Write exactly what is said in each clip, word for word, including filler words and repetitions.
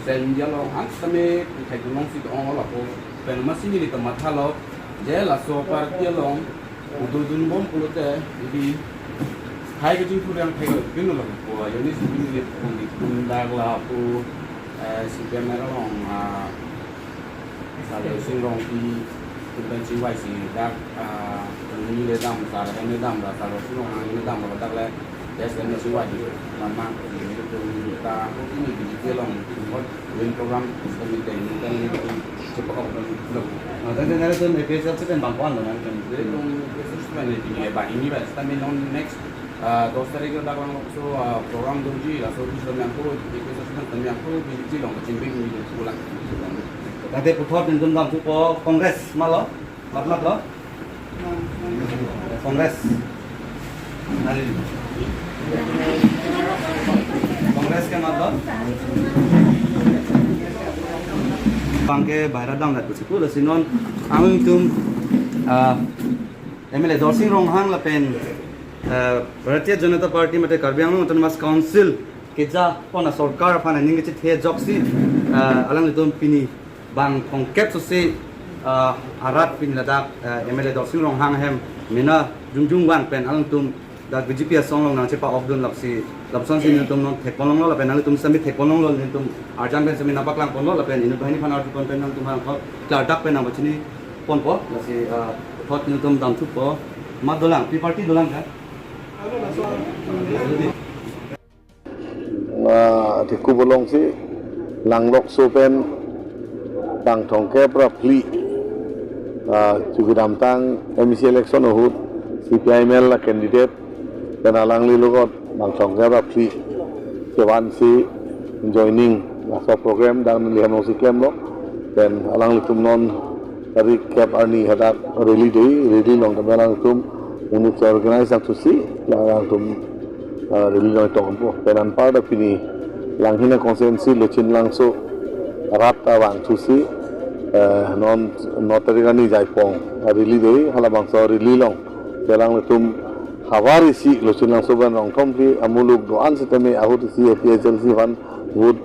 Social media along an sitame thekdun longsi do-ong lo lapu pen amatsi neli ta mathalo, je laso party along udodun bom pulote, ili hai kachingthur yang thek pin lo lapu, ajoine si neli pon di pun dak lapu, eh, C P M along, ah, Sir Dorsing Rongpi, tum pen chingvaisi dak, ah, neli le dam, Sir Hem le dam, Sir Dorsing Ronghang le dam, dak le, yes, le chingvaisi, mama, neli tum ta, ini B J P along, what, win program, kami teng, kami tum, cepat kok, belum. Nah, dan nanglitum A P H L C pen bang ko-an lo nanglitum? Jadi, tum, khusus pen ini, ya, bah, ini, bah, kami non next, ah, dos tarik dak lang so, ah, program doji, laso di sedang yang ko, di ko sedang yang ko, di di long kachingbing di ko lang. Tangte puthot nelitum damthupo Congress ma lo, mat mat lo. Congress. Congress ke mat lo. Bang ke bahira dang dat kusiku, lasi non amonit atum, ah, M L A Dorsing Ronghang lapen, eh, Bharatiya Janata Party mate Karbi Anglong Autonomous Council kejapon asorkar aphan aning kachethe ajoksi, eh, alanglitum pini bang thomkep sose, eh, arat pini ladak, eh, M L A Dorsing Ronghang ahem mena jongjong vang pen alangtum dak B J P asong along nangchepa-off dun lapusi, lapusonsi nelitum non thekpon longlo lapen nelitum sami thekpon longlo, nelitum arjan pen sami nangpaklangponlo lapen inut banghini aphan arjupon pen nangtum aphan klardak pen nangpachiniponpo, lasi, eh, puthot nelitum damthupo, mat dolang, pi party dolang ka? Ah, Dikup alongsi Langlokso pen bang thomkep ra phli, ah, chu kedamtang M A C election ahut C P I M L a candidate pen alangli logot bang thomkep ra phli kevansi joining laso program dak neli hem alongsi klemlo. Pen alanglitum non tarik kep arni hadak rally dei, rally along tame alanglitum unit organize nangthusi, la alanglitum, ah, rally along tongpo. Pen anparta pini Langhin a constituency Lochinlangso arat ta vangthusi, eh, non no tarik arni Jaipong, ah, rally dei, halabangso rally along si alanglitum havar isi Lochinlangso pen rong thom phli amuluk do-an sitame ahut isi A P H L C aphan vote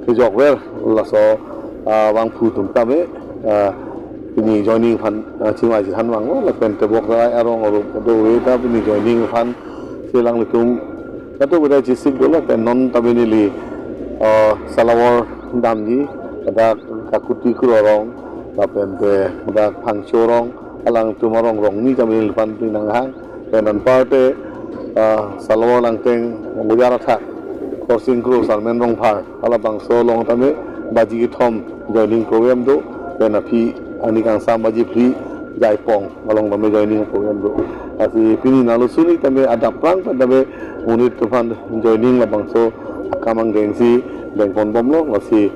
kejokver laso, ah, vangphu atum tame, ah, pini joining aphan, ah, chingvai chethan vanglo, lapen tebok rai arong arup do-e ta pini joining aphansi alanglitum katu bedai chisik dolo. Pen non tame neli, ah, Salawar damji, dak Kakuti Kro arong, lapen te dak Phangcho arong, alangtum arong rong ni tame neliphan pini nanghang. Pen anparta, ah, Salawar Langteng Bojar athak Khorsing Kro, Sarmen Rongphar, halabangso along tame baji kethom joining program do. Pen aphi arni kangsam baji phli Jaipong along tame joining program do. Lasi pini nalo suni tame adap prang pen tame unit atum aphan joining labangso akam angdengsi dengpon bomlo. Lasi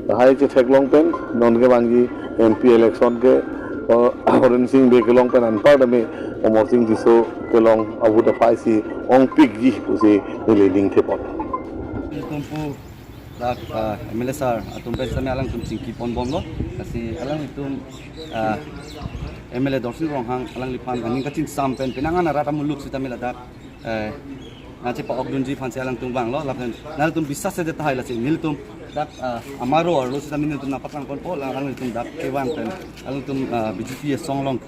lahai chetheklong pen non kevangji M P election ke, oh, Horen Sing Bey kelong pen anpar tame Amarsing Tisso kelong a-vote aphai si ongpikji pusi neli ning thepon. Ilitum pu dak, ah, M L A sir atum pen sitame alangtum chingkipon bomlo. Lasi alanglitum, ah, M L A Dorsing Ronghang alangliphan aning kachingsam pen penang an arat amuluk sitame ladak, eh, nangchepa-okdunji aphansi alangtum vanglo, lapen nangtum bisas sedet tahai lasi nelitum dak, ah, amaro arlo sitame nelitum nangpaklangponpo, la alanglitum dak kevang pen alanglitum, ah, B J P asong along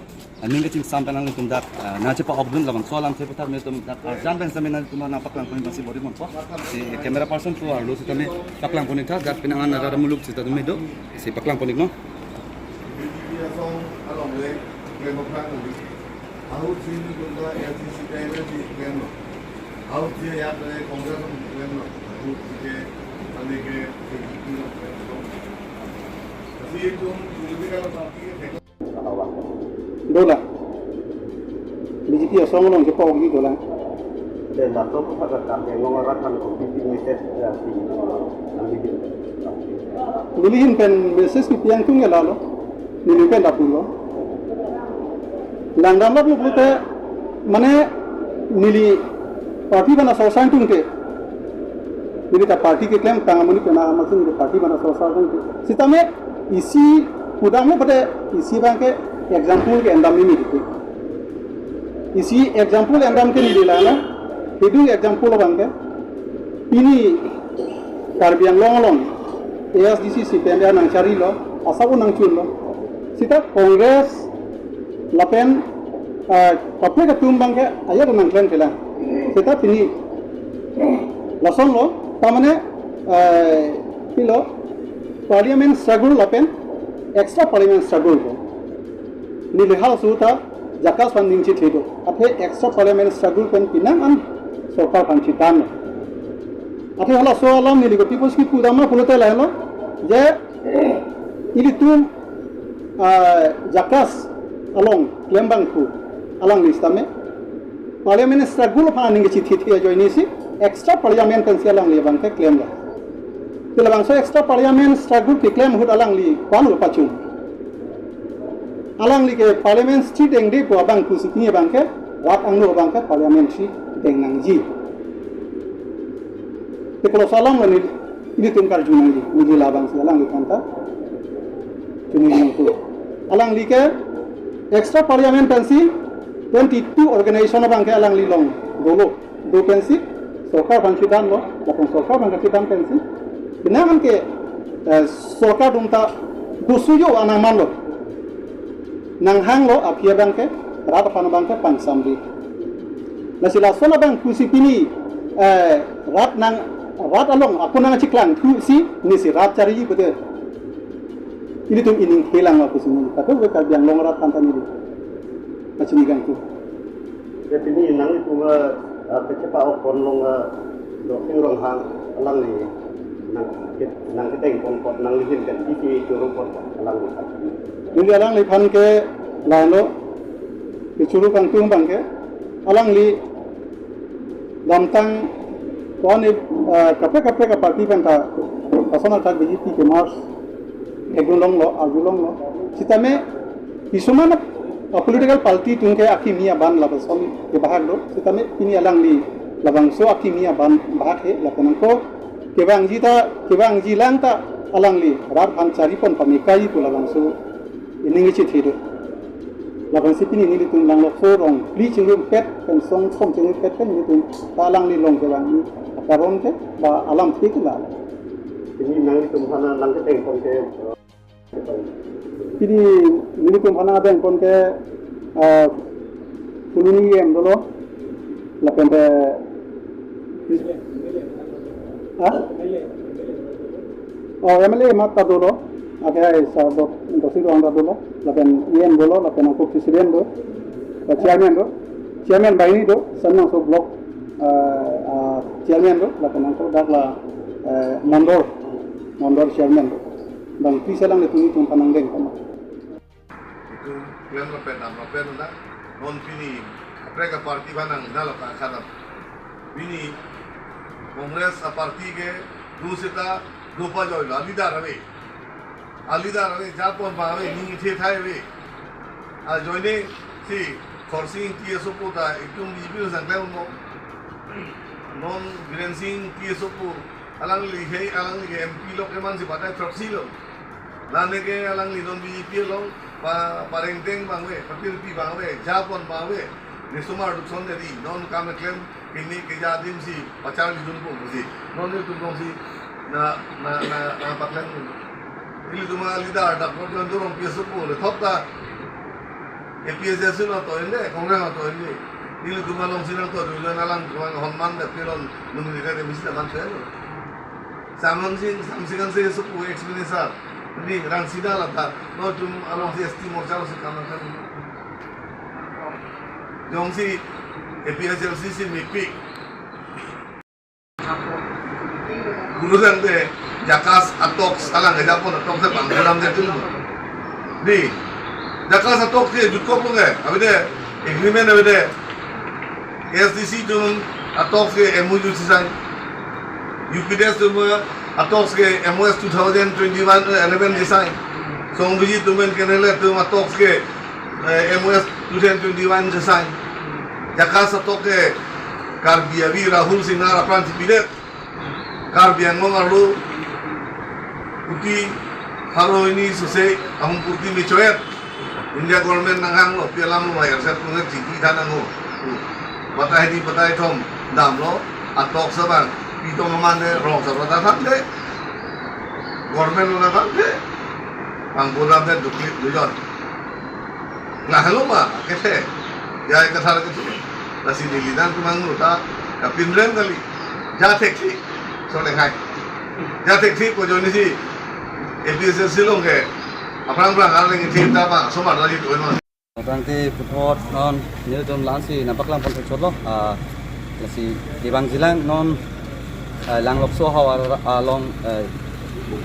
aning kachingsam pen alanglitum dak, ah, nangchepa-okdun labangso alam theputhak nelitum dak arjan pen sitame nangtum nangpaklangpon aphansi bor-iponpo. Si camera person pu arlo sitame paklangpon-ik tha, dak penang an arat amuluk sitame do, si paklangpon-iknon. Ahut si nelitum ta L C C time si klemlo. Ahut si ya Congress klemlo. Ahut si ke, kami ke, ke, ke, ke, ke. Asi itum political party ke dolang. B J P asong along chepa-okji dolang. Dei, laso aphuthak Karbi Anglong arat aphan kopi message, ya, si, neli ahin pen message kepi angtung ke lalo. Neli pen ta pulo. Langdam lap luk lute, mane neli party bana sorsang tungte. Neli ta party keklem tang amonit pen amatsi neli party bana sorsang tungte. Sitame isi pudamlo pade isi abangke example ke endam neli titi. Isi example endam ke neli lana. Kedung example abangke. Pini Karbi Anglong along A S D C C P M nangcharilo, asap nangchunlo. Sita Congress lapen, eh, kaprek atum abangke ajat nangklem kelang. Sita pini lasonlo, tamane, eh, pilo, parliament struggle lapen extra parliament struggle ko. Neli halaso ta JACAS aphan ning chethedun. Athe extra parliament struggle pen penang an sorkar aphan chedamlo. Athe halaso alam neli kopi pusi pudamlo pulote lahelo je ilitum, ah, JACAS along klem abangphu alangli sitame parliament struggle aphan aning kachethe ajoine si extra parliament pensi alangli abangke klemlo. Te labangso extra parliament struggle keklem ahut alangli ko-an pachun. Alangli ke parliament si dengde pu abangphu si pini abangke rat angno abangke parliament si deng nangji. Te kolo alam lo neli, nelitum karju nangji, neli labangsi alangliphan ta chuniji nangpo. Alangli ke extra parliament pensi twenty-two organization abangke alangli along dolo. Do pensi sorkar aphan chedamlo, lapen sorkar aphan kachedam pensi penang an ke, eh, sorkar atum ta dosujo anang manlo. Nanghanglo aphi abangke, rat aphan abangke pangsamdi. Lasi lason abangphu si pini, eh, rat nang, rat along ako nangcheklangthu si nesi rat chariji pute. Ilitum ining kelanglo pusi neli kado ke Karbi Anglong arat aphan ta neli pachini kangtung. Ya, pini nanglitum, eh, Chepa-ok pon along, eh, Dorsing Ronghang alangli nang, nangkedeng pon apot, nanglihin pen isi choro pon apot alangli. Neli alangliphan ke lahenlo, kechoro kangtung abang ke, alangli damtang ko-an, eh, kaprek kaprek aparty pen ta, lason athak B J P ke merge, ekdun longlo, arju longlo. Sitame, kisuman, eh, political party atum ke akimi aban lapuson kebahak do. Sitame pini alangli labangso akimi aban bahak he, lapen angko kevangji ta, kevangji lang ta alangli rat aphan chari pon pame kai pu labangso ining ichit he do. Lapensi pini nelitum Langlokso rong phli chingrum pet pen song som chingrum pet pen nelitum ta alangli along kevangji akaron ke ba alam thik la. Pini nanglitum aphan nangkedeng pon ke, eh, pini nelitum aphan nangkedeng pon ke, eh, Phuloni E M dolo, lapen te, ha? Oh, M L A amat ta dolo, ake ai sar dok, Dorsing Ronghang ta dolo, lapen E M dolo, lapen angko president do, eh, chairman do, chairman banghini do, Sanamangso block, eh, ah, chairman do, lapen angko dak la, eh, Mondol, Mondol chairman do. Bang phli si alanglitum nelitum aphan nangdeng pon. Itum klem lapen dam lapen na, non pini kaprek aparty aphan nang dalo ka khadam. Pini Congress aparty ke do seta do pajoilo, aleader ave. Aleader ave, japon abang ave, ning ithe thai ave. Ajoine si Khorsing T S O pu ta itum B J P sang klem mo. Non Biren Singh T S O pu alangli he, alangli ke M P lo keman si patai proxy lo. Lane ke alangli non B J P along pa, parengteng abang ave, papirpi abang ave, japon abang ave. Nisomar dukson jadi, non kam eklem, pini keja adim si pacharlidun po pusi. Non nelitum along si na, na, na, na paklem. Nelitum aleader Doctor Jayanta Rongpi aso pu le thok ta A P H L C lo to ende, Congress lo to ende. Nelitum along si nangto dulu na lang tuang honman da pilon nominated M C da man saya lo. Samsing, Samsing Hanse aso pu ex minister. Ni Rangsina lata, non nelitum along si S T Morcha lo si kam nangkam. Jongsi A P H L C si mepik. Guru jang de, JACAS a-talks alang ke japon a-talks de bang dalam de tum. Di, JACAS a-talks ke jutkok lo ke, abang de agreement abang de A S D C atum a-talks ke M O U si sign. U P D S atum a-talks ke M O S two thousand twenty-one, eh, eleven si sign. Songbiji atum pen K N L A atum a-talks ke, eh, M O S two thousand twenty-one si sign. JACAS a-talks ke Karbi avi Rahul Singnar apran si pidet. Karbi Anglong arlo kuti pharo hini sose ahum purti mechoet. India government nanghanglo, pi alam lo, wire set project chingki than nangho. Batai hini batai thom damlo, a-talks abang, pi atum aman de, rong sabra ta than de. Government lo ta than de. Pangbolam de duklit dujon. Lahelo ma, kethe. Ya, kathar kethe. Lasi neli dan tumang lo ta, kapinrem kali. Ja thekthik. So le hai. Ja thekthik ko joni si A P H L C along ke. Aphrang phrang arleng thik ta ba, somar lagi tuan. Tangte puthot non nelitum la-an si nangpaklang pon thekchotlo. Ah, lasi kevangji lang non, ah, Langlokso havar along, eh,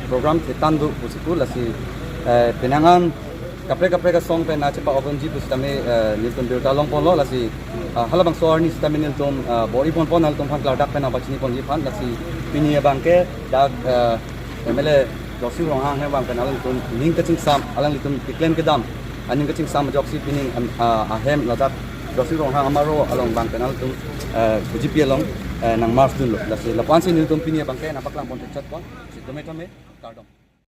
program thetan do pusi pu lasi, eh, penang an kaprek kaprek asong pen nangchepa-ok unji pusitame, eh, nelitum birta long ponlo lasi, ah, halabangso arni sitame nelitum, ah, bor-i pon pon nangtum aphan klardak pen nangpachini ponji aphan lasi pini abang ke dak, eh, M L A Dorsing Ronghang ahem abang pen alanglitum ning kachingsam, alanglitum keklem kedam aning kachingsam ajoksi pining, em, ah, ahem ladak Dorsing Ronghang amaro along abang pen alanglitum, eh, B J P along, eh, nang merge dunlo. Lasi lapu-an si nelitum pini abang ke nangpaklang pon thekchot pon. Sitame tame, kardom.